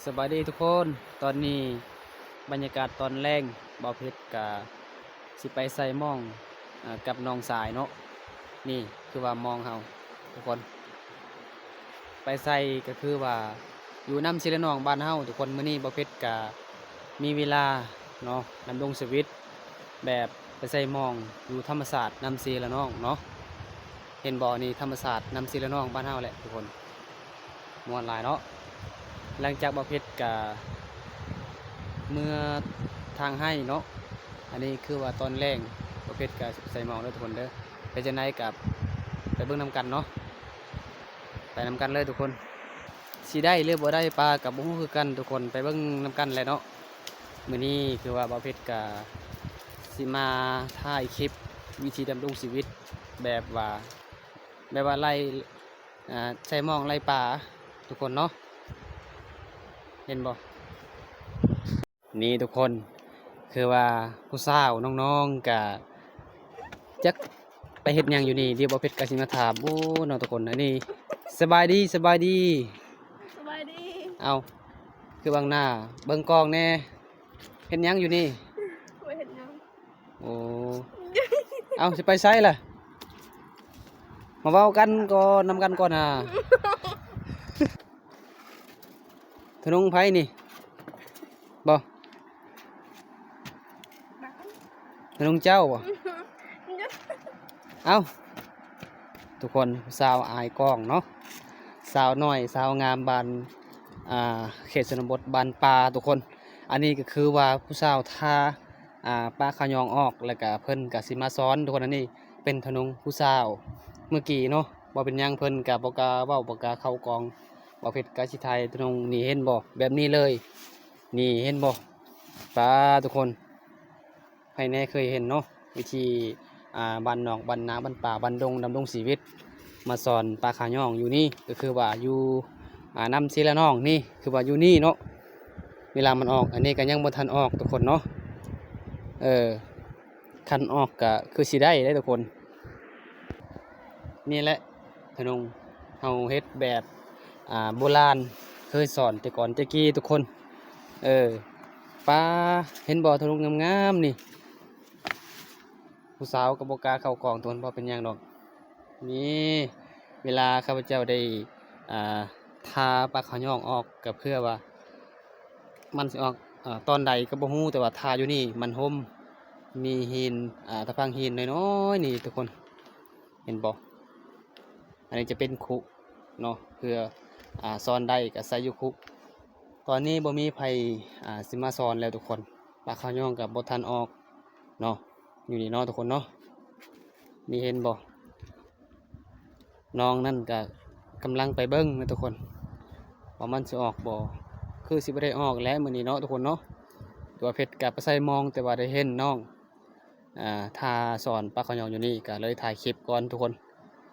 ສະບາຍດີທຸກຄົນ, ຕອນນີ້ບັນຍາກາດຕອນແລງ ບ່າວເພັດກະຊິໄປໃສ່ມອງ ອາ ກັບນ້ອງຊາຍເນາະ. ນີ້ຄືວ່າມອງເຮົາທຸກຄົນ ໄປໃສ່ກະຄືວ່າຢູ່ນຳເຊລະນອງບ້ານເຮົາທຸກຄົນ. ມື້ນີ້ບ່າວເພັດກະມີເວລາເນາະ ດຳລົງຊີວິດ ແບບໄປໃສ່ມອງຢູ່ທຳມະຊາດນຳເຊລະນອງເນາະ. ເຫັນບໍ່ ນີ້ທຳມະຊາດນຳເຊລະນອງບ້ານເຮົາແຫຼະທຸກຄົນ, ມ່ວນຫຼາຍເນາະ. ຫຼັງຈາກບ່າວເພັດກະເມືອທາງໄຮ່ເນາະ, ອັນນີ້ຄືວ່າຕອນແລງ ບ່າວເພັດກະໃສ່ມອງເດີທຸກຄົນເດີ. ເປັນຈັ່ງໃດກະໄປເບິ່ງນຳກັນເນາະ, ໄປນຳກັນເລີຍທຸກຄົນ. ຊິໄດ້ຫຼືບໍ່ໄດ້ປາກະບໍ່ຮູ້ຄືກັນທຸກຄົນ, ໄປເບິ່ງນຳກັນແຫຼະເນາະ. ມື້ນີ້ຄືວ່າບ່າວເພັດກະຊິມາຖ່າຍຄລິບວິທີດຳລົງຊີວິດແບບວ່າ ແບບວ່າໄລ່ ອາ ໃສ່ມອງໄລ່ປາທຸກຄົນເນາະ, ເຫັນບໍ່? ນີ້ທຸກຄົນ ຄືວ່າຜູ້ສາວນ້ອງໆກະຈັກໄປເຮັດຫຍັງຢູ່ນີ້, ດຽວບ່າວເພັດກະຊິມາຖາມ. ໂອ້ ເນາະທຸກຄົນ, ອັນນີ້ ສະບາຍດີ ສະບາຍດີ ສະບາຍດີ. ເອົ້າ ຄືບັງໜ້າ ເບິ່ງກ້ອງແດ່. ເຮັດຫຍັງຢູ່ນີ້? ບໍ່ເຮັດຫຍັງ. ໂອ້ ເອົ້າ ຊິໄປໃສລະ? ມາເວົ້າກັນກ່ອນ ນຳກັນກ່ອນນະ. ທະນົງໃຜນີ້? ບໍ່ ທະນົງເຈົ້າບໍ່? ເອົ້າ ທຸກຄົນ ສາວອາຍກ້ອງເນາະ, ສາວນ້ອຍ ສາວງາມ ບ້ານ ອ່າ ເຂດຊົນນະບົດ ບ້ານປ່າທຸກຄົນ. ອັນນີ້ກະຄືວ່າຜູ້ສາວທາ ອ່າ ປາຂາວຍອງອອກ ແລ້ວກະເພິ່ນກະຊິມາສອນທຸກຄົນ. ອັນນີ້ເປັນທະນົງຜູ້ສາວເມື່ອກີ້ເນາະ, ບໍ່ເປັນຫຍັງ ເພິ່ນກະບໍ່ກ້າເວົ້າ ບໍ່ກ້າເຂົ້າກ້ອງ. ບ່າວເພັດກະຊິຖ່າຍທະນົງນີ້ ເຫັນບໍ່ ແບບນີ້ເລີຍ. ນີ້ເຫັນບໍ່ ປາ ທຸກຄົນ ໃຜແນ່ເຄີຍເຫັນເນາະ ວິທີ ອ່າ ບ້ານນອກ ບ້ານນາ ບ້ານປ່າ ບ້ານດົງ ດຳລົງຊີວິດ ມາສອນປາຂາວຍອງຢູ່ນີ້ ກະຄືວ່າຢູ່ ອ່າ ນຳເຊລະນອງນີ້ ຄືວ່າຢູ່ນີ້ເນາະ. ເວລາມັນອອກ ອັນນີ້ກະຍັງບໍ່ທັນອອກທຸກຄົນເນາະ. ເອີ ຄັນອອກກະຄືຊິໄດ້ເດ້ທຸກຄົນ. ນີ້ແຫຼະ ທະນົງ ເຮົາເຮັດແບບ ອ່າ ໂບລານ ເຄີຍສອນແຕ່ກ່ອນແຕ່ກີ້ທຸກຄົນ. ເອີ ປາ ເຫັນບໍ່ ທະນົງງາມໆນີ້. ຜູ້ສາວກະບໍ່ກ້າເຂົ້າກ້ອງ ທຸກຄົນ ບໍ່ເປັນຫຍັງດອກ. ນີ້ ເວລາຂ້າພະເຈົ້າໄດ້ ອ່າ ທາປາຂາວຍອງອອກ ກະເພື່ອວ່າມັນຊິອອກ ອາ ຕອນໃດກະບໍ່ຮູ້, ແຕ່ວ່າທາຢູ່ນີ້ ມັນຮົ່ມ ມີຫີນ ອາ ຕະພັງຫີນນ້ອຍໆນີ້ທຸກຄົນ ເຫັນບໍ່? ອັນນີ້ຈະເປັນຄຸເນາະ ເພື່ອ ອາ ສອນໄດ້ກະໃສ່ຢູ່ຄຸ. ຕອນນີ້ບໍ່ມີໃຜ ອາ ຊິມາສອນແລ້ວທຸກຄົນ, ປາຂາວຍອງກະບໍ່ທັນອອກເນາະ ຢູ່ນີ້ເນາະທຸກຄົນເນາະ. ນີ້ເຫັນບໍ່? ນ້ອງນັ້ນກະກຳລັງໄປເບິ່ງນະທຸກຄົນ ວ່າມັນຊິອອກບໍ່. ຄືຊິບໍ່ໄດ້ອອກແຫຼະມື້ນີ້ເນາະທຸກຄົນເນາະ. ຕົວເພັດກະໄປໃສ່ມອງ ແຕ່ວ່າໄດ້ເຫັນນ້ອງ ອ່າ ຖ້າສອນປາຂາວຍອງຢູ່ນີ້ ກະເລີຍຖ່າຍຄລິບກ່ອນທຸກຄົນ.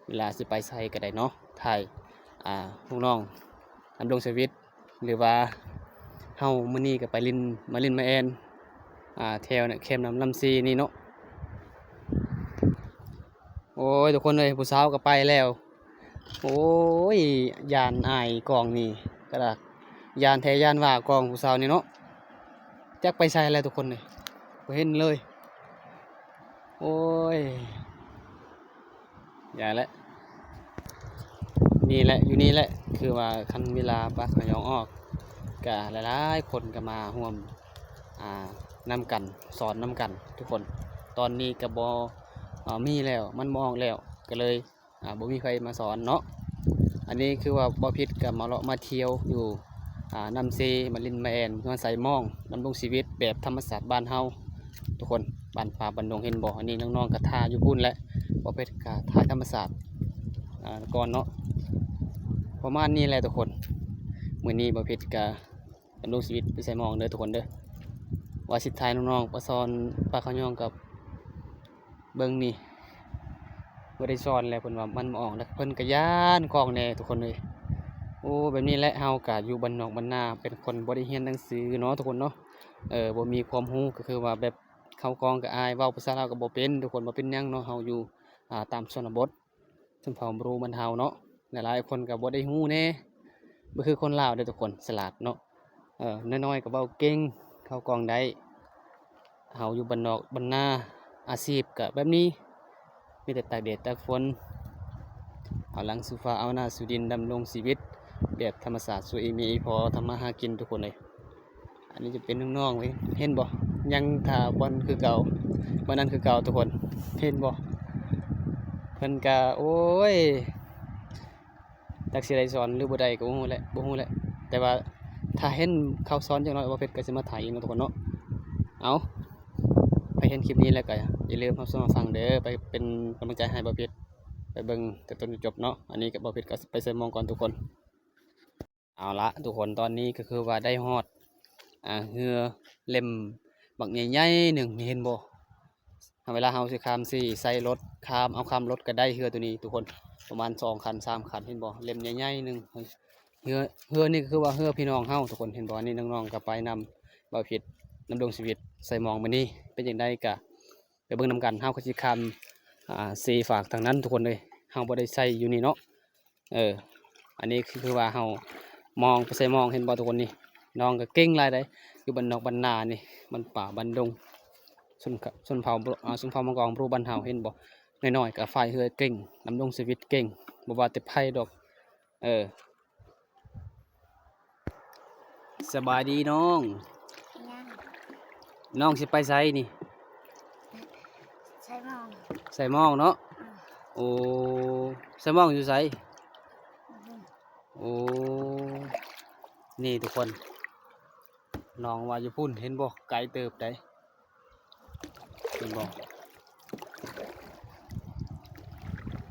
ເວລາຊິໄປໃສກະໄດ້ເນາະ ຖ່າຍ ອ່າ ພວກນ້ອງດຳລົງຊີວິດ ຫຼືວ່າເຮົາມື້ນີ້ກະໄປຫຼິ້ນ ມາຫຼິ້ນມາແອ່ນ ອ່າ ແຖວແຄມນ້ຳລຳຊີນີ້ເນາະ. ໂອ້ຍ ທຸກຄົນເອີຍ ຜູ້ສາວກະໄປແລ້ວ. ໂອ້ຍ ຢ້ານອາຍກ້ອງນີ້ ກະດາກ ຢ້ານແທ້ຢ້ານວ່າກ້ອງຜູ້ສາວນີ້ເນາະ. ຈັກໄປໃສແລ້ວທຸກຄົນເອີຍ ບໍ່ເຫັນເລີຍ. ໂອ້ຍ ຢ່າແຫຼະ ນີ້ແຫຼະ ຢູ່ນີ້ແຫຼະ. ຄືວ່າຄັນເວລາປາຂາວຍອງອອກ ກະຫຼາຍໆຄົນກະມາຮ່ວມ ອ່າ ນຳກັນ ສອນນຳກັນທຸກຄົນ. ຕອນນີ້ກະບໍ່ ເອີ ມີແລ້ວ ມັນບໍ່ອອກແລ້ວ ກະເລີຍ ອາ ບໍ່ມີໃຜມາສອນເນາະ. ອັນນີ້ຄືວ່າບໍ່ຜິດກະມາເລາະມາທ່ຽວຢູ່ ອາ ນ້ຳເຊ ມາຫຼິ້ນມາແອ່ນ ມາໃສ່ມອງ ດຳລົງຊີວິດແບບທຳມະຊາດບ້ານເຮົາທຸກຄົນ ບ້ານປ່າບ້ານດົງ. ເຫັນບໍ່ ອັນນີ້ນ້ອງໆກະຖ່າຍຢູ່ພຸ້ນແຫຼະ ບໍ່ຜິດກະຖ່າຍທຳມະຊາດ ອາ ກ່ອນເນາະ. ປະມານນີ້ແຫຼະທຸກຄົນ ມື້ນີ້ບໍ່ຜິດກະ ດຳລົງຊີວິດໄປໃສ່ມອງເດີທຸກຄົນເດີ. ວ່າຊິຖ່າຍນ້ອງໆໄປສອນປາຂາວຍອງກັບ ເບິ່ງນີ້ ບໍ່ໄດ້ສອນແລ້ວ ເພິ່ນວ່າມັນບໍ່ອອກແລ້ວ ເພິ່ນກະຢ້ານກ້ອງແດ່ທຸກຄົນເອີຍ. ໂອ້ ແບບນີ້ແຫຼະ ເຮົາກະຢູ່ບ້ານນອກບ້ານນາ ເປັນຄົນບໍ່ໄດ້ຮຽນໜັງສືເນາະທຸກຄົນເນາະ. ເອີ ບໍ່ມີຄວາມຮູ້ ກະຄືວ່າແບບເຂົ້າກ້ອງກະອາຍ ເວົ້າພາສາລາວກະບໍ່ເປັນທຸກຄົນ. ບໍ່ເປັນຫຍັງເນາະ ເຮົາຢູ່ ອາ ຕາມຊົນນະບົດ ຊົນເຜົ່າບຣູບັນເທົາເນາະ. ຫຼາຍໆຄົນກະບໍ່ໄດ້ຮູ້ແດ່ ບໍ່ຄືຄົນລາວເດ້ທຸກຄົນ ສະຫຼາດເນາະ. ເອີ ນ້ອຍໆກໍເວົ້າເກັ່ງ ເຂົ້າກ້ອງໄດ້. ເຮົາຢູ່ບ້ານນອກບ້ານນາ ອາຊີບກໍແບບນີ້ ມີແຕ່ຕາກແດດຕາກຝົນ ເອົາຫຼັງສູ່ຟ້າເອົາໜ້າສູ່ດິນ ດຳລົງຊີວິດແບບທຳມະຊາດ ສູ່ອີ່ແມ່ອີ່ພໍ່ທຳມາຫາກິນທຸກຄົນເອີຍ. ອັນນີ້ຈະເປັນນ້ອງໆເວີຍ ເຫັນບໍ່ ຍັງຖ້າບ່ອນຄືເກົ່າ ບ່ອນນັ້ນຄືເກົ່າທຸກຄົນ ເຫັນບໍ່ ເພິ່ນກະ ໂອ້ຍ ຈັກຊິໄດ້ສອນຫຼືບໍ່ໄດ້ກໍບໍ່ຮູ້ແຫຼະ ບໍ່ຮູ້ແຫຼະ ແຕ່ວ່າຖ້າເຫັນເຂົາສອນຈັກໜ້ອຍ ບ່າວເພັດກໍຊິມາຖ່າຍອີກເນາະທຸກຄົນເນາະ. ເອົາ ໃຜເຫັນຄລິບນີ້ແລ້ວກໍຢ່າລືມຮັບຊົມຮັບຟັງເດີ ໄປເປັນກຳລັງໃຈໃຫ້ບ່າວເພັດ ໄປເບິ່ງແຕ່ຕົ້ນຈົນຈົບເນາະ. ອັນນີ້ກໍບ່າວເພັດກໍໄປໃສ່ມອງກ່ອນທຸກຄົນ. ເອົາລະທຸກຄົນ ຕອນນີ້ກໍຄືວ່າໄດ້ຮອດ ອ່າ ເຮືອເຫຼັ້ມບັກໃຫຍ່ໆໜຶ່ງ ເຫັນບໍ່? ເວລາເຮົາຊິຂ້າມ ຊິໃສ່ລົດຂ້າມ ເອົາຂ້າມລົດກໍໄດ້ເຮືອໂຕນີ້ທຸກຄົນ ປະມານສອງຄັນສາມຄັນ ເຫັນບໍ່? ເຫຼັ້ມໃຫຍ່ໆໜຶ່ງ ເຮືອ ເຮືອນີ້ກໍຄືວ່າເຮືອພີ່ນ້ອງເຮົາທຸກຄົນ ເຫັນບໍ່? ອັນນີ້ນ້ອງໆກໍໄປນຳບ່າວເພັດ ດຳລົງຊີວິດໃສ່ມອງມື້ນີ້ ເປັນຈັ່ງໃດກໍ ໄປເບິ່ງນຳກັນ ເຮົາກໍຊິຂ້າມ ອ່າ ເຊຟາກທາງນັ້ນທຸກຄົນເອີຍ ເຮົາບໍ່ໄດ້ໃສ່ຢູ່ນີ້ເນາະ. ເອີ ອັນນີ້ຄືວ່າເຮົາມອງ ໄປໃສ່ມອງ ເຫັນບໍ່ທຸກຄົນ? ນີ້ນ້ອງກໍເກັ່ງຫຼາຍໃດ ຢູ່ບ້ານນອກບ້ານນານີ້ ບ້ານປ່າບ້ານດົງ ຊົນ ຊົນເຜົ່າ ອ່າ ຊົນເຜົ່າມັງກອງບຣູບ້ານເຮົາ ເຫັນບໍ່? ນ້ອຍໆກໍພາຍເຮືອເກັ່ງ ດຳລົງຊີວິດເກັ່ງ ບໍ່ວ່າແຕ່ໃຜດອກ. ເອີ ສະບາຍດີນ້ອງ. ຍັງ. ນ້ອງຊິໄປໃສນີ້? ໃສ່ມອງ. ໃສ່ມອງເນາະ? ອືມ. ໂອ້ ໃສ່ມອງຢູ່ໃສ? ອືມ. ໂອ້ ນີ້ທຸກຄົນ ນ້ອງວ່າຢູ່ພຸ້ນ ເຫັນບໍ່? ໄກເຕີບໃດ. ເຫັນບໍ່?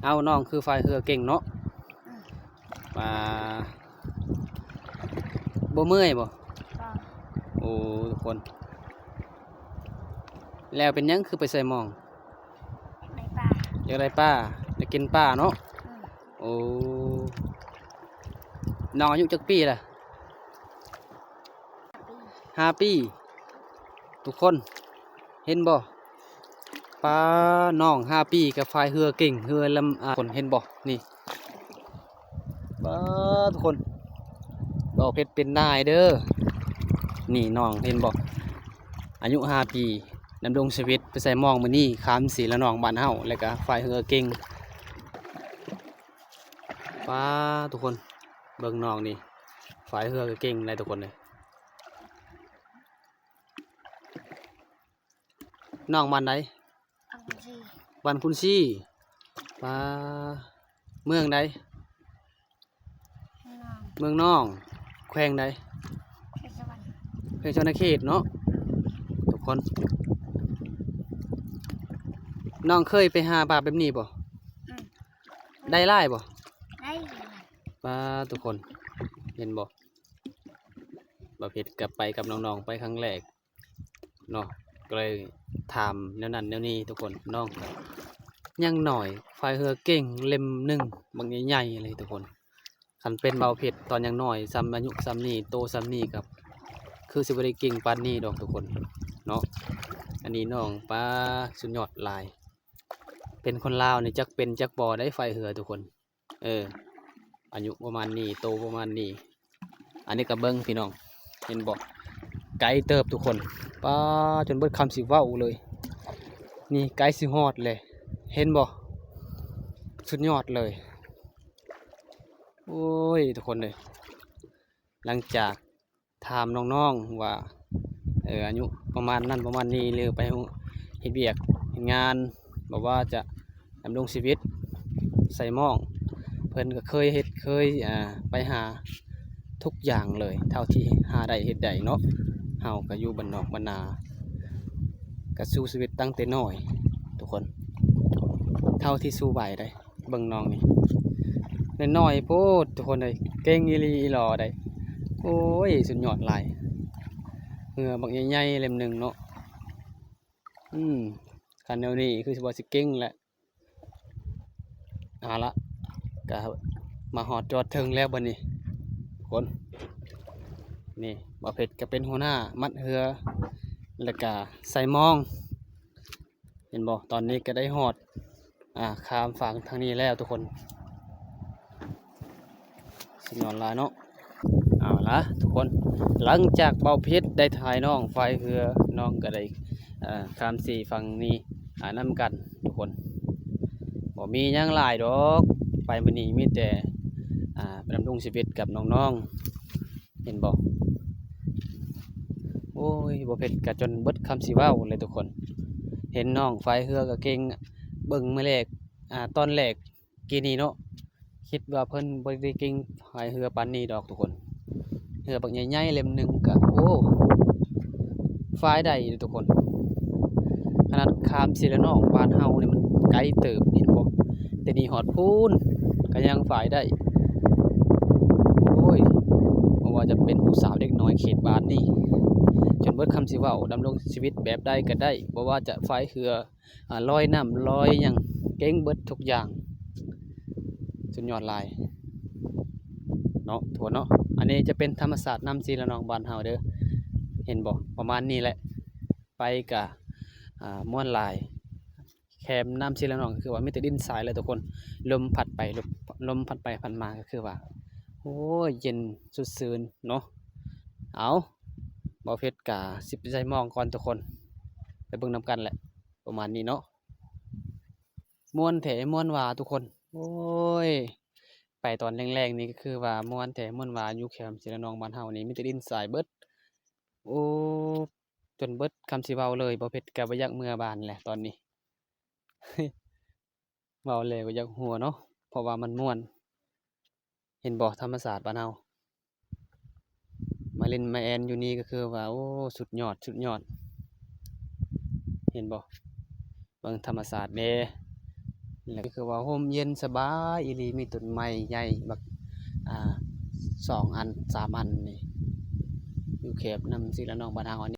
ເອົາ ນ້ອງຄືພາຍເຮືອເກັ່ງເນາະ. ອືມ. ວ່າ ບໍ່ເມື່ອຍບໍ່? ບໍ່. ໂອ້ ທຸກຄົນ ແລ້ວເປັນຫຍັງຄືໄປໃສ່ມອງ? ຢາກໄດ້ປາ. ຢາກໄດ້ປາ ຢາກກິນປາເນາະ. ອືມ. ໂອ້ ນ້ອງອາຍຸຈັກປີລະ? ຫ້າປີ. ຫ້າປີ ທຸກຄົນ ເຫັນບໍ່? ປາ ນ້ອງຫ້າປີກໍພາຍເຮືອເກັ່ງ ເຮືອລຳ ອ່າ ຄົນ ເຫັນບໍ່? ນີ້ ປາ ທຸກຄົນ ບ່າວເພັດເປັນນາຍເດີ. ນີ້ນ້ອງ ເຫັນບໍ່? ອາຍຸຫ້າປີ ດຳລົງຊີວິດໄປໃສ່ມອງມື້ນີ້ ຂ້າມເຊລະນອງບ້ານເຮົາ ແລ້ວກໍພາຍເຮືອເກັ່ງ. ປາ ທຸກຄົນ ເບິ່ງນ້ອງນີ້ ພາຍເຮືອກໍເກັ່ງໄດ໋ທຸກຄົນເອີຍ. ນ້ອງບ້ານໃດ? ບ້ານຄຸນຊີ. ບ້ານຄຸນຊີ. ປາ ເມືອງໃດ? ເມືອງນອງ. ເມືອງນອງ ແຂວງໃດ? ແຂວງສະຫວັນ ແຂວງສະຫວັນນະເຂດເນາະ. ທຸກຄົນ ນ້ອງເຄີຍໄປຫາປາແບບນີ້ບໍ່? ອືມ. ໄດ້ຫຼາຍບໍ່? ໄດ້ຫຼາຍ. ປາ ທຸກຄົນ ເຫັນບໍ່? ບ່າວເພັດກໍໄປກັບນ້ອງໆ ໄປຄັ້ງແລກເນາະ ກໍເລີຍຖາມແນວນັ້ນແນວນີ້ທຸກຄົນ. ນ້ອງກໍຍັງນ້ອຍ ພາຍເຮືອເກັ່ງ ເຫຼັ້ມໜຶ່ງບັກໃຫຍ່ໆເລີຍທຸກຄົນ. ຄັນເປັນບ່າວເພັດຕອນຍັງນ້ອຍ ສ່ຳອາຍຸສ່ຳນີ້ ໂຕສ່ຳນີ້ ກໍຄືຊິບໍ່ໄດ້ເກັ່ງປານນີ້ດອກທຸກຄົນເນາະ. ອັນນີ້ນ້ອງ ປາ ສຸດຍອດຫຼາຍ. ເປັນຄົນລາວນີ້ ຈັກເປັນຈັກບໍ່ໄດ້ພາຍເຮືອທຸກຄົນ. ເອີ ອາຍຸປະມານນີ້ ໂຕປະມານນີ້. ອັນນີ້ກໍເບິ່ງພີ່ນ້ອງ ເຫັນບໍ່? ໄກເຕີບທຸກຄົນ. ປາ ຈົນເບິດຄຳຊິເວົ້າເລີຍ. ນີ້ໃກ້ຊິຮອດແລ້ວ ເຫັນບໍ່? ສຸດຍອດເລີຍ. ໂອ້ຍ ທຸກຄົນເອີຍ ຫຼັງຈາກ ຖາມນ້ອງໆວ່າ ເອີ ອາຍຸປະມານນັ້ນປະມານນີ້ ຫຼືໄປເຮັດວຽກເຮັດງານ ແບບວ່າຈະດຳລົງຊີວິດໃສ່ໝ້ອງ ເພິ່ນກໍເຄີຍເຮັດ ເຄີຍ ອ່າ ໄປຫາທຸກຢ່າງເລີຍ ເທົ່າທີ່ຫາໄດ້ເຮັດໄດ້ເນາະ. ເຮົາກໍຢູ່ບ້ານນອກບ້ານນາ ກໍສູ້ຊີວິດຕັ້ງແຕ່ນ້ອຍທຸກຄົນ ເທົ່າທີ່ສູ້ໄຫວໄດ໋. ເບິ່ງນ້ອງນີ້ ນ້ອຍໆໂພດທຸກຄົນເອີຍ ເກັ່ງອີ່ຫຼີອີ່ຫຼໍໃດ໋. ໂອ້ຍ ສຸດຍອດຫຼາຍ ເຮືອບັກໃຫຍ່ໆເຫຼັ້ມໜຶ່ງເນາະ. ອືມ ຄັນແນວນີ້ຄືຊິວ່າຊິເກັ່ງແຫຼະ. ເອົາລະ ກະມາຮອດຈອດເຖິງແລ້ວບັດນີ້ທຸກຄົນ. ນີ້ ບ່າວເພັດກະເປັນຫົວໜ້າມັດເຮືອ ແລ້ວກະໃສ່ມອງ. ເຫັນບໍ່? ຕອນນີ້ກໍໄດ້ຮອດ ອ່າ ຂ້າມຝັ່ງທາງນີ້ແລ້ວທຸກຄົນ. ສຸດຍອດຫຼາຍເນາະ. ເ ເອົາລະທຸກຄົນ ຫຼັງຈາກເບົາເພັດໄດ້ຖ່າຍນ້ອງພາຍເຮືອ ນ້ອງກໍໄດ້ ເອີ ຂ້າມເຊຝັ່ງນີ້ ອາ ນຳກັນທຸກຄົນ. ບໍ່ມີຫຍັງຫຼາຍດອກ ໄປມື້ນີ້ມີແຕ່ ອາ ດຳລົງຊີວິດກັບນ້ອງໆ ເຫັນບໍ່? ໂອ້ຍ ເບົາເພັດກະຈົນເບິດຄຳຊິເວົ້າເລີຍທຸກຄົນ. ເຫັນນ້ອງພາຍເຮືອກະເກັ່ງ ເບິ່ງມື້ແລກ ອາ ຕອນແລກກີ້ນີ້ເນາະ ຄິດວ່າເພິ່ນບໍ່ໄດ້ເກັ່ງພາຍເຮືອປານນີ້ດອກທຸກຄົນ. ເຮືອບັກໃຫຍ່ໆ ເຫຼັ້ມໜຶ່ງກະ ໂອ້ ພາຍໄດ້ເດ້ທຸກຄົນ. ຂະໜາດຂ້າມເຊລະນອງບ້ານເຮົານີ້ມັນໄກເຕີບ ເຫັນບໍ່? ແຕ່ນີ້ຮອດພຸ້ນກະຍັງພາຍໄດ້. ໂອ້ຍ ບໍ່ວ່າຈະເປັນຜູ້ສາວເດັກນ້ອຍເຂດບ້ານນີ້ ຈົນເບິດຄຳຊິເວົ້າ ດຳລົງຊີວິດແບບໃດກະໄດ້ ບໍ່ວ່າຈະພາຍເຮືອ ອາ ລອຍນ້ຳລອຍຫຍັງ ເກັ່ງເບິດທຸກຢ່າງ ສຸດຍອດຫຼາຍເນາະ ທຸກຄົນເນາະ. ອັນນີ້ຈະເປັນທຳມະຊາດນ້ຳເຊລະນອງບ້ານເຮົາເດີ ເຫັນບໍ່? ປະມານນີ້ແຫຼະ ໄປກະ ອາ ມ່ວນຫຼາຍ. ແຄມນ້ຳເຊລະນອງກະຄືວ່າມີແຕ່ດິນຊາຍເລີຍທຸກຄົນ ລົມພັດໄປ ລົມ ລົມພັດໄປພັດມາກະຄືວ່າ ໂອ້ຍ ເຢັນສົດຊື່ນເນາະ. ເອົາ ເບົາເພັດກະຊິໄປໃສ່ໝອງກ່ອນທຸກຄົນ ໄປເບິ່ງນຳກັນແຫຼະ. ປະມານນີ້ເນາະ ມ່ວນແທ້ມ່ວນຫວາທຸກຄົນ. ໂອ້ຍ ໄປຕອນແລງໆນີ້ກະຄືວ່າມ່ວນແທ້ມ່ວນຫວາ ຢູ່ແຄມເຊລະນອງບ້ານເຮົານີ້ມີແຕ່ດິນຊາຍເບິດ. ໂອ້ ຈົນເບິດຄຳຊິເວົ້າເລີຍ ເບົາເພັດກະບໍ່ຢາກເມືອບ້ານແຫຼະຕອນນີ້ ເວົ້າແລ້ວກະຢາກຫົວເນາະ ເພາະວ່າມັນມ່ວນ. ເຫັນບໍ່ ທຳມະຊາດບ້ານເຮົາ ມາຫຼິ້ນມາແອນຢູ່ນີ້ກະຄືວ່າ ໂອ້ ສຸດຍອດ ສຸດຍອດ ເຫັນບໍ່? ເບິ່ງທຳມະຊາດແດ່ ແລ້ວກະຄືວ່າຮົ່ມເຢັນສະບາຍອີ່ຫຼີ ມີຕົ້ນໄມ້ໃຫຍ່ບັກ ອາ ສອງອັນສາມອັນນີ້ ຢູ່ແຄມນ້ຳເຊລະນອງບ້ານເຮົາອັນນີ້.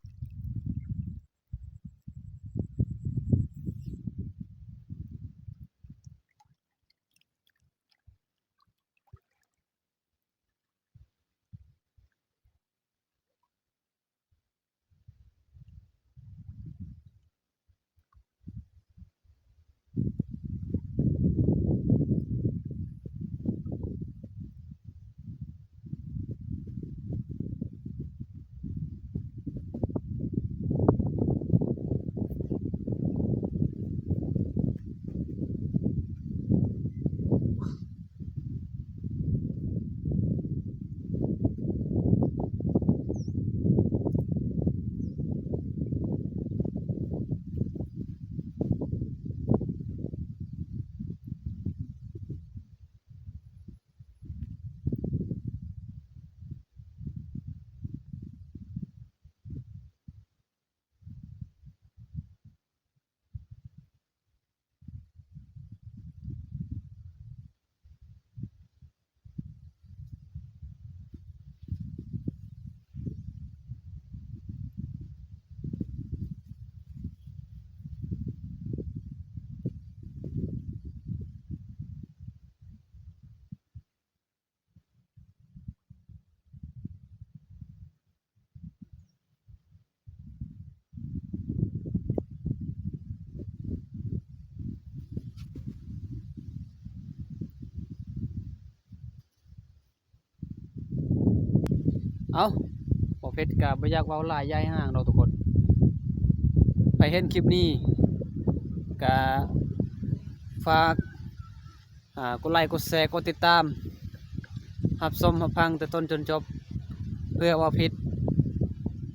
ເອົ້າ ບໍ່ເພັດກະບໍ່ຢາກເວົ້າຫຼາຍຢາຍຫ່າງດອກທຸກຄົນ. ໃຜເຫັນຄລິບນີ້ກະຝາກ ອ່າ ກົດໄລ ກົດແຊ ກົດຕິດຕາມ ຮັບຊົມຮັບຟັງແຕ່ຕົ້ນຈົນຈົບ ເພື່ອວ່າຜິດ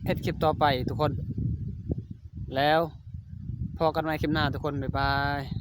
ເຮັດຄລິບຕໍ່ໄປທຸກຄົນ. ແລ້ວພໍ້ກັນໃໝ່ຄລິບໜ້າທຸກຄົນ ບາຍບາຍ.